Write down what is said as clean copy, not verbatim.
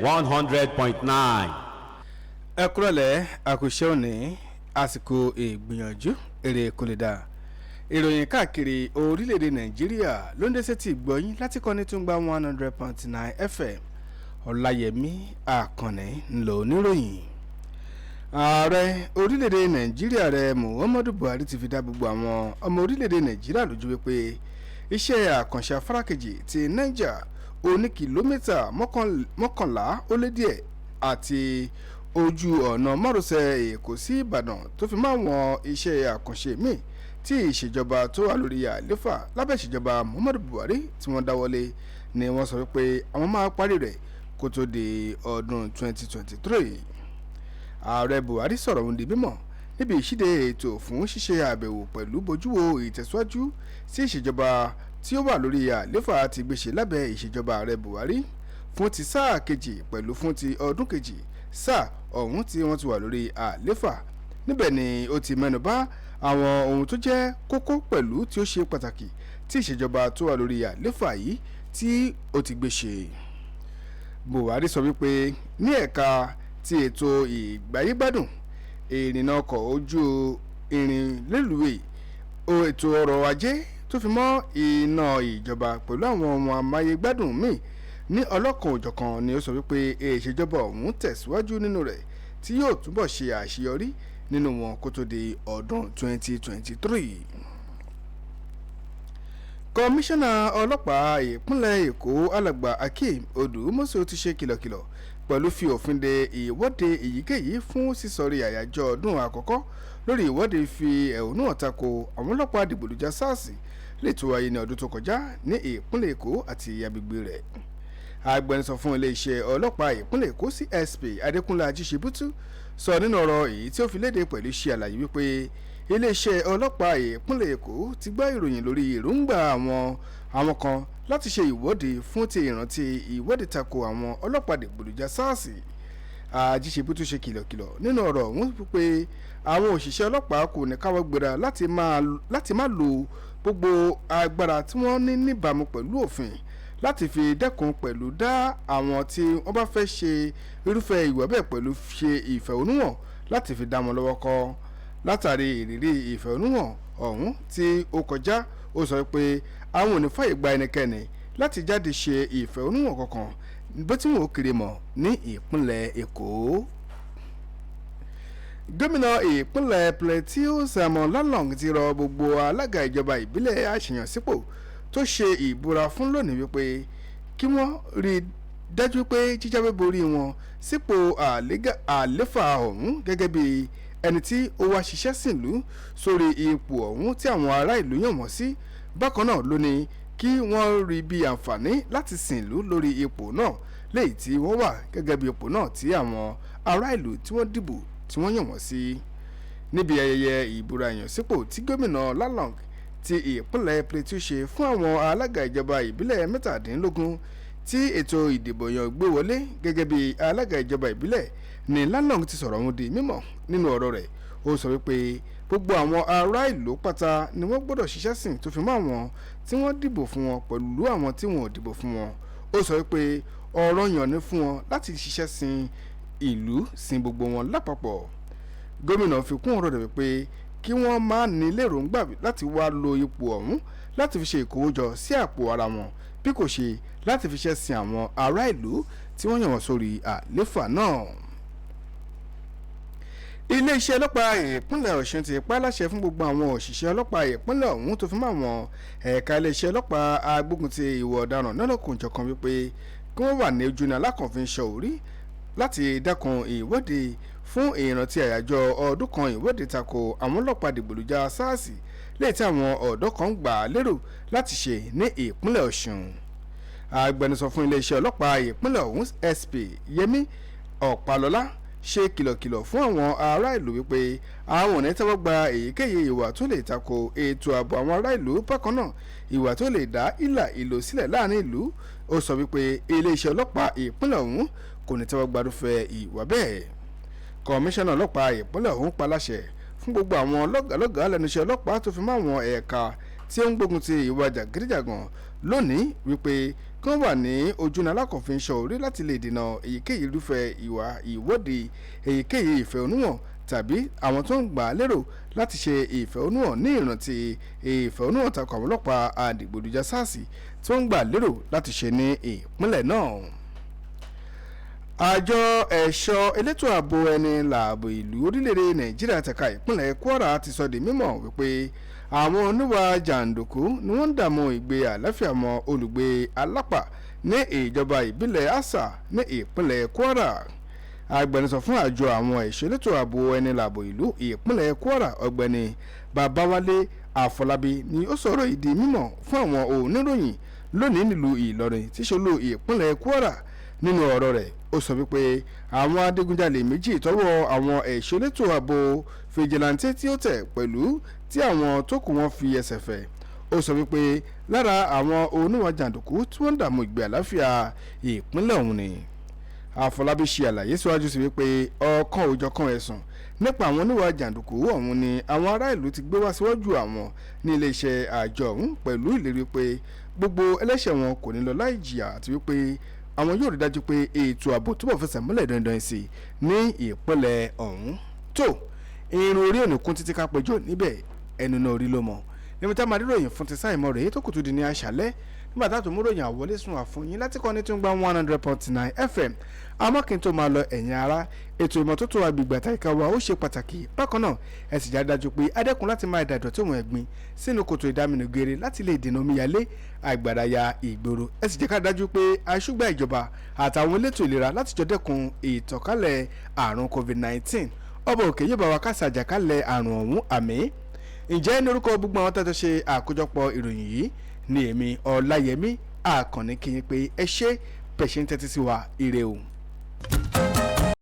100.9. Ẹ kúrọ̀lẹ́, àkùṣe òní, àsìkò ìgbìyànjú, èrè kò lè dà. Ìròyìn káàkiri orílẹ̀-èdè Nàìjíríà ló ń dé sétí ìgbọ́yín láti kọ́ ní Túngbà 100.9 FM. Ọláyẹmí Àkànní ńlọ oníròyìn. Ààrẹ orílẹ̀-èdè Nàìjíríà rẹ̀ Muhammadu Buhari ti fi dá gbogbo àwọn ọmọ orílẹ̀-èdè Nàìjíríà lójú wípé iṣẹ́ àkànṣe afárá kejì ti Niger oní kìlómítà 11 ó lé díẹ̀ àti ojú ọ̀nà márosẹ̀ Èkó sí Ìbàdàn, tó fi mọ́ àwọn iṣẹ́ àkànṣe míì tí ìṣèjọba tó wà lórí àléfà lábẹ́ ìṣèjọba Muhammadu Buhari tí wọ́n dáwọ́lé ni wọ́n sọ wípé àwọn máa parí rẹ̀ kó tó di ọdún 2023. Ààrẹ Buhari sọ̀rọ̀ ohun di mímọ̀ níbi ìṣíde ètò fún ṣíṣe àbẹ̀wò pẹ̀lú bójúwo ìtẹ̀síwájú sí ìṣèjọba tí ó wà lórí àléfà ti gbéṣe lábẹ́ ìṣèjọba ààrẹ Buhari fún ti sáà kejì pẹ̀lú fún ti ọdún kejì sáà ọ̀hún tí wọ́n ti wà lórí àléfà. Níbẹ̀ ni ó ti mẹ́nubà àwọn ohun tó jẹ́ kókó pẹ̀lú tí ó ṣe pàtàkì tí ìṣèjọba tó wà lórí àléfà yìí tí ó ti gbéṣe. Buhari sọ wípé ní ẹ̀ka ti ètò ìgbáyégbádùn, ìrìnnà ọkọ̀ ojú irin, rélùwé, ètò ọrọ̀ ajé, tó fi mọ́ iná ìjọba pẹ̀lú àwọn ohun amáyégbádùn míì ní ọlọ́kan òjọ̀kan ni ó sọ wípé ìṣèjọba ọ̀hún tẹ̀síwájú nínú rẹ̀, tí yóò túbọ̀ ṣe àṣeyọrí nínú wọn kó tó di ọdún 2023. Kọmíṣánná ọlọ́pàá ìpínlẹ̀ Èkó, Alàgbà Hakeem Odùmọ̀ṣù, ti ṣe kìlọ̀kìlọ̀ pẹ̀lú fi òfin de ìwọ́de èyíkéyìí fún sísọrí àyájọ́ ọdún àkọ́kọ́ lórí ìwọ́de fi ẹ̀hónú hàn tako àwọn ọlọ́pàá àdìgbòlùjà SARS lè tó wáyé ní ọdún tó kọjá ní ìpínlẹ̀ Èkó àti agbègbè rẹ̀. Agbẹnusọ fún iléeṣẹ́ ọlọ́pàá ìpínlẹ̀ Èkó, CSP Adékúnlé Ajíṣebútú, sọ nínú ọ̀rọ̀ èyí tí ó fi léde pẹ̀lú ṣe àlàyé wípé iléeṣẹ́ ọlọ́pàá ìpínlẹ̀ Èkó ti gbọ́ ìròyìn lórí èròǹgbà àwọn kan láti ṣe ìwọ́de fún ti ìrántí ìwọ́de tako àwọn ọlọ́pàá dìgbòlùjà SARS. Ajíṣebútú ṣe kìlọ̀kìlọ̀ nínú ọ̀rọ̀ ọ̀hún pé àwọn òṣìṣẹ́ ọlọ́pàá kò ní káwọ́ gbéra láti má lo gbogbo agbára tí wọ́n ní níbàámu pẹ̀lú òfin láti fi dẹ́kun pẹ̀lú dá àwọn tí wọ́n bá fẹ́ ṣe irúfẹ́ ìwà bẹ́ẹ̀ pẹ̀lú ṣe ìfẹ̀hónúhàn láti fi dá wọn lọ́wọ́ kọ́. Látàrí ìrírí ìfẹ̀hónúhàn ọ̀hún tí ó kọjá, ó sọ pé àwọn ò ní fàyè gba ẹnikẹ́ni láti jáde ṣe ìfẹ̀hónúhàn kankan bó tí wọn ò kiri mọ̀ ní ìpínlẹ̀ Èkó. Gómìnà ìpínlẹ̀ Plateau, Simon Lalong, ti rọ gbogbo alága ìjọba ìbílẹ̀ àṣeyànsípò tó ṣe ìbúra fún lónìí wípé kí wọ́n rí i dájú pé jíjáwé borí wọn sípò àléfà ọ̀hún gẹ́gẹ́ bí ẹni tí ó wá ṣiṣẹ́ sìnlú sórí ipò ọ̀hún tí àwọn ará ìlú yàn wọ́n sí. Bákan náà ló ní kí wọ́n rí bí àǹfààní láti sìnlú lórí ipò náà léyìí tí wọ́n wà gẹ́gẹ́ bí ipò náà tí àwọn ará ìlú tí wọ́n dìbò tí wọ́n yàn wọ́n sí. Níbi ayẹyẹ ìbúra ìyànsípò tí gómìnà Lalong ti ìpínlẹ̀ Plateau ṣe fún àwọn alága ìjọba ìbílẹ̀ 17 tí ètò ìdìbò yàn gbé wọlé gẹ́gẹ́ bí alága ìjọba ìbílẹ̀ ní Lalong ti sọ̀rọ̀ ọ̀hún di mímọ̀. Nínú ọ̀rọ̀ rẹ̀, ó sọ wípé gbogbo àwọn ará ìlú pátá ni wọ́n gbọ́dọ̀ ṣiṣẹ́ sìn, tó fi mọ́ àwọn tí wọ́n dìbò fún wọn pẹ̀lú àwọn tí wọn ò dìbò fún wọn. Ó sọ wípé ọ̀ranyàn ni fún wọn láti ṣiṣẹ́ sin ìlú, sin gbogbo wọn lápapọ̀. Gómìnà fi kún ọ̀rọ̀ rẹ̀ wípé kí wọ́n má ní lérògbà láti wá lo ipò ọ̀hún láti fi ṣe ìkówójọ sí àpò ara wọn, bí kò ṣe láti fi ṣiṣẹ́ sin àwọn ará ìlú tí wọ́n yàn wọ́n sórí àléfà náà. Iléeṣẹ́ ọlọ́pàá ìpínlẹ̀ Ọ̀ṣun ti pa láṣẹ fún gbogbo àwọn òṣìṣẹ́ ọlọ́pàá ìpínlẹ̀ ọ̀hún, tó fi mọ́ àwọn ẹ̀ka iléeṣẹ́ ọlọ́pàá agbógun ti ìwà ọ̀daràn lọ́lọ́kan-ò-jọ̀kan, wípé kí wọ́n wà ní ojú ní alákànfin ṣọ́ orí láti dẹ́kun ìwọ́de fún ìrántí àyájọ́ ọdún kan ìwọ́de tako àwọn ọlọ́pàá dìgbòlùjà SARS léyìí tí àwọn ọ̀dọ́ kan gbà lérò láti ṣe ní ìpínlẹ̀ Ọ̀ṣun. Agbẹnusọ fún iléeṣẹ́ ọlọ́pàá ìpínlẹ̀ ọ̀hún, SP Yẹmí Ọ̀pálọ́lá, ṣe kìlọ̀kìlọ̀ fún àwọn ará ìlú wípé àwọn ò ní tẹ́wọ́ gba èyíkéyìí ìwà tó lè tako ètò ààbò àwọn ará ìlú, bákan náà ìwà tó lè dá ìlà ìlò sílẹ̀ láàrin ìlú. Ó sọ wípé iléeṣẹ́ ọlọ́pàá ìpínlẹ̀ ọ̀hún kò ní tẹ́wọ́ gbarúfẹ́ ìwà bẹ́ẹ̀. Kọmíṣánná ọlọ́pàá ìpínlẹ̀ ọ̀hún paláṣẹ fún gbogbo àwọn lọ́gàálọ́gàá lẹ́nu iṣẹ́ ọlọ́pàá, tó fi mọ́ àwọn ẹ̀ka tí tí ó ń gbógun ti ìwà jàgídíjàgan lónìí wípé kí wọ́n wà ní ojúnà alákọ̀ọ́fin ṣọ̀rí láti lè dènà èyíkéyìí irúfẹ́ ìwà ìwọ́de, èyíkéyìí ìfẹ̀hónúhàn tàbí àwọn tó ń gbà á lérò láti ṣe ìfẹ̀hónúhàn ní ìrántí ìfẹ̀hónúhàn tako àwọn ọlọ́pàá àdìgbòlùjà SARS tí wọ́n ń gbà lérò láti ṣe ní ìpínlẹ̀ náà. Àjọ ẹ̀ṣọ́ elétò ààbò ẹni làbò ìlú orílẹ̀-èdè Nàìjíríà tẹ̀ka ìpínlẹ̀ Kwara ti sọ di mímọ̀ wípé àwọn oníwà jàǹdùkú ni wọ́n ń dààmú ìgbé àlàáfíà mọ́ olùgbé Alápà ní ìjọba ìbílẹ̀ Asa ní ìpínlẹ̀ Kwara. Agbẹnusọ fún àjọ àwọn ẹ̀ṣọ́ elétò ààbò ẹni làbò ìlú ìpínlẹ̀ Kwara, Ọ̀gbẹ́ni Babáwálé Àfọlábí, ni ó sọ̀rọ̀ ìdí mímọ̀ fún àwọn oníròyìn lónìí nílùú Ìlọrin tí ṣolú ìpínlẹ̀ Kwara. Nínú ọ̀rọ̀ rẹ̀, ó sọ wípé àwọn adigunjalè méjì tọwọ́ àwọn ẹ̀ṣọ́ elétò ààbò fìjìláńtẹ́ tí ó tẹ̀ pẹ̀lú tí àwọn tó kù wọn fi ẹsẹ̀ fẹ̀. Ó sọ wípé lára àwọn oníwà jàǹdùkú tí wọ́n ń dààmú ìgbé àlàáfíà ìpínlẹ̀ ọ̀hún ni. Àfọlábí ṣe àlàyé síwájú sí wípé ọ̀kan òjọ̀kan ẹ̀sùn nípa àwọn oníwà jàǹdùkú ọ̀hún ni àwọn ará ìlú ti gbé wá síwájú àwọn ní iléeṣẹ́ àjọ ọ̀hún, pẹ̀lú ìlérí pé gbogbo ẹlẹ́ṣẹ̀ wọn kò ní lọ láì jìyà, àti wípé àwọn yóò rí dájú pé ètò ààbò túbọ̀ fẹsẹ̀ múlẹ̀ dandan sí ní ìpínlẹ̀ ọ̀hún. Tó irun orí òní kún títí ká péjọ níbẹ̀, ẹnu náà orí ló mọ̀ níbi tá a máa rí ròyìn fún ti sáì mọ́ rèé tó kùtù di ní àṣálẹ́ nígbà tá a tún mú ròyìn àwọlé sùn àfún yín láti kọ́ni tó ń gba 100.9 FM. Àmọ́ kí n tó máa lọ, ẹ̀yin ará, ètò ìmọ́tótó agbègbè àtàyíká wa ó ṣe pàtàkì. Bákan náà, ẹ sì já dájú pé adẹ́kun láti máa dàdọ̀ tí òun ẹ̀gbin sínú kòtò ìdáminù geere láti lè dènà omíyalé àgbàdáyà ìgboro. Ẹ sì jẹ́ ká dájú pé aṣúgbà ìjọba àtàwọn elétò ìlera láti jọ dẹ́kun ìtànkálẹ̀ àrùn COVID-19. Ọba òkè yóò bá wa kásá àjàkálẹ̀ àrùn ọ̀hún, àmín. Ǹjẹ́ ní orúkọ gbogbo àwọn tẹ́tọ́ ṣe àkójọpọ̀ ìròyìn yìí ní èmi Ọláyẹmí Àkànní kí n pé ẹ ṣé pẹ̀ṣẹ̀ ń tẹ́tí sí wa. Ire o.